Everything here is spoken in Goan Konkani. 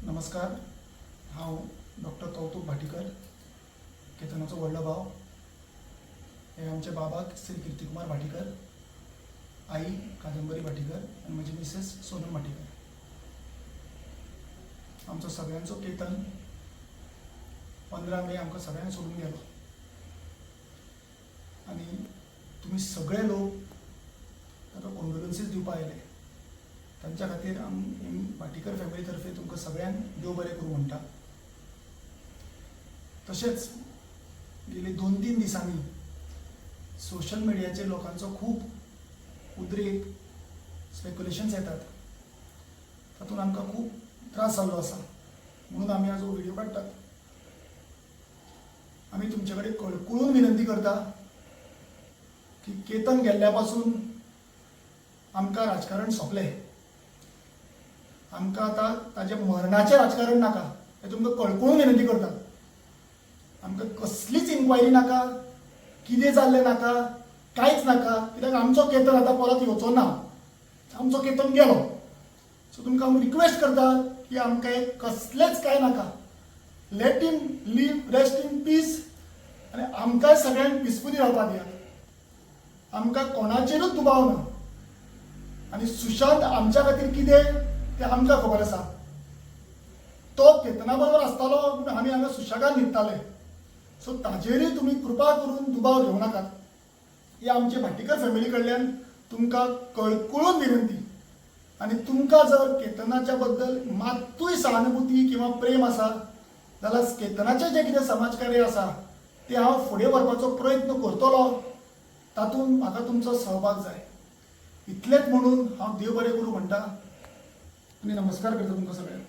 नमस्कार. हांव डॉक्टर कौतुक भाटीकर, केतनाचो व्हडलो भाव. हे आमचे बाबाक श्री कीर्तिकुमार भाटीकर, आई कादंबरी भाटीकर आनी म्हजी मिसेस सोनम भाटीकर. आमचो सगळ्यांचो केतन 15 मे आमकां सगळ्यांक सोडून गेलो आनी तुमी सगळे लोक ताका कॉन्डोलन्सीस दिवपा आयले. तांच्या खातीर आम भाटीकर फॅमिली तर्फे तुमकां सगळ्यांक देव बरें करूं म्हणटा. तशेंच गेली 2-3 दिसांनी सोशल मिडियाचेर लोकांचो खूब उद्रेक, स्पेक्युलेशन्स येतात. तातूंत आमकां खूब त्रास जाल्लो आसा, म्हणून आमी आज हो व्हिडिओ काडटात. आमी तुमचे कडेन कळकळून विनंती करता की केतन गेल्ल्या पासून आमकां राजकारण सोंपलें. आमकां आतां ताजें मरणाचें राजकारण नाका, हें तुमकां कळकळून विनंती करता. आमकां कसलीच इन्क्वायरी नाका, कितें जाल्लें नाका, कांयच नाका, कित्याक आमचो केतन आतां परत येवचो ना. आमचो केतन गेलो. सो तुमकां हांव रिक्वेस्ट करता की आमकां एक कसलेंच कांय नाका. Let him live, rest in peace आनी आमकांय सगळ्यांक पिसफुली रावपाक दियात. आमकां कोणाचेरूच दुबाव ना आनी सुशांत आमच्या खातीर कितें तें आमकां खबर आसा. तो केतना बरोबर आसतालो पूण आमी हांगा सुशेगाद न्हिदताले. सो ताजेरूय तुमी कृपा करून दुबाव घेवं नाकात, ही आमची भाटीकर फॅमिली कडल्यान तुमकां कळकळून विनंती. आनी तुमकां जर केतनाच्या बद्दल मात्तूय सहानुभूती किंवा प्रेम आसा जाल्यार केतनाचें जें कितें समाजकार्य आसा तें हांव फुडें व्हरपाचो प्रयत्न करतलो. तातूंत म्हाका तुमचो सहभाग जाय. इतलेंच म्हणून हांव देव बरें करूं म्हणटा आनी नमस्कार करता तुमकां सगळ्यांक.